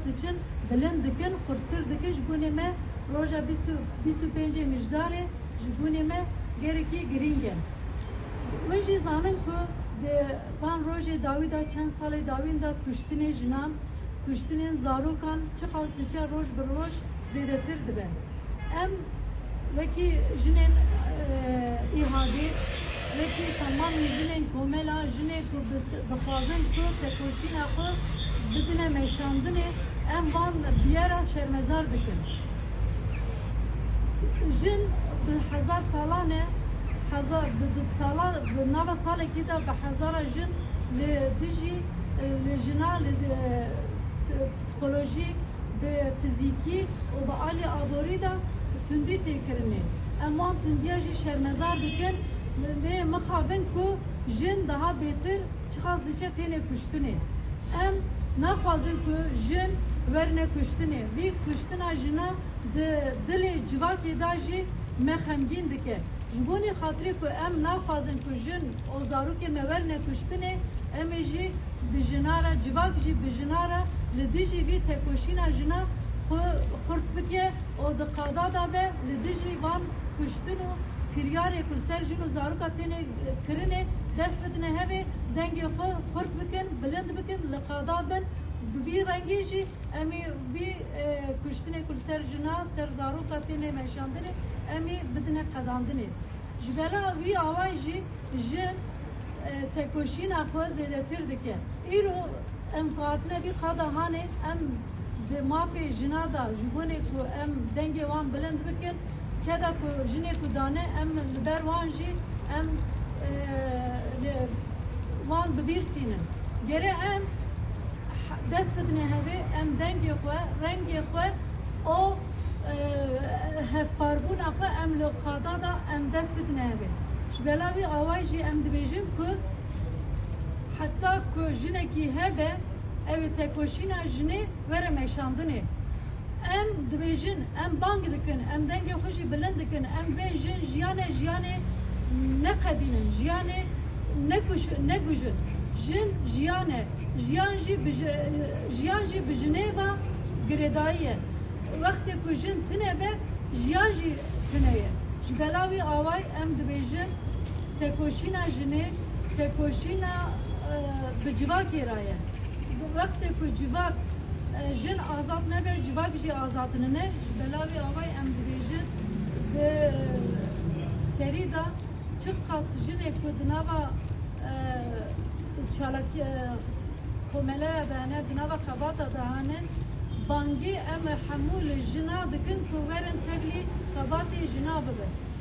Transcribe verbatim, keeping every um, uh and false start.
diçin, bilind dikin, xurttir dikin, ji gunê me roja bîst û, bîst û pêncê Mijdarê ji gunê me gerekî girîng e. Hûn jî zanin ku di van rojê dawî de, çend salê dawîn de kuştinê jinan, kuştinên zarokan çiqas diçe roj bi roj zêdetir dibe. Em wekî jinên, e, îhadê, wekî temamî jinên komela, jinê ku bis-, dixwazin ku tekoşîna xwe bidine meşandinê, em van biyera şermezar dikin. Jin bi hezar salan e, hezar, bi, bi sala, bi nava salekî de bi hezara jin li dijî, e, li jina, li, e, psîkolojî, bi fizîkî û bi alî aborî de tundî tê kirinê. Em wan tundiya jî şermezar dikin, lê mixabin ku jin daha bêtir çiqas diçe têne kuştinê. Em naxwazin ku jin werine kuştinê. Vî kuştina jina di dilê civakê de jî me xemgîn dike. Ji bo nê xatirê ku em naxwazin ku jin û zarokê me werine kuştinê, em ê jî bi jina re, civak jî bi jina re li dijî vî tekoşîna jina xwe xurt bike û di qada de be li dijî van kuştin û kiryarê ku li ser jin û zaroka têne kirinê dest bidine hevê, dengê xwe xurt bikin, bilind bikin, li qada bin. Bi vî rengî jî em ê vî, e, kuştinê ku li ser jina, ser zaroka têne meşandinê, em ê bidine qedandinê. Ji bela vî awayî jî jin, e, tekoşîna xwe zêdetir dike. Îro em ku hatine vî qada hanê, em di mafê jina de ji gunê ku em dengê wan bilind bikin, keda ku jinê ku dane, em li ber wan jî em, e, li wan bi bîr tînin. Gere em dest bidine hevê, em dengê xwe, rengê xwe û, e, hevparbûna xwe em li qada de em dest bidine hevê. Ji bela vî awayî jî em dibêjin ku heta ku jinekî hebe, ew ê tekoşîna jinê were meşandinê. Em dibêjin, em bang dikin, em dengê xwe jî bilind dikin, em bên jin jiyan e, jiyanê neqedînin, jiyanê nekuş-, negujin. Jin jiyan e, jiyan jî bi ji-, jiyan jî bi jinê ve girêdayî ye. Wextê ku jin tune be, jiyan jî tune ye. Ji bela wî awayî em dibêjin, tekoşîna jinê, tekoşîna, e, bi civakê re ye. Wextê ku civak, e, jin azad nebe, civak jî azad nine. Ji bela wî awayî em dibêjin, di serî de çiqas jinê ku di nava, e, çalakî, e, komeleya de hene, di nava xebata de hene, bangî em hemû li jina dikin ku werin tevlî xebatê jina bibin.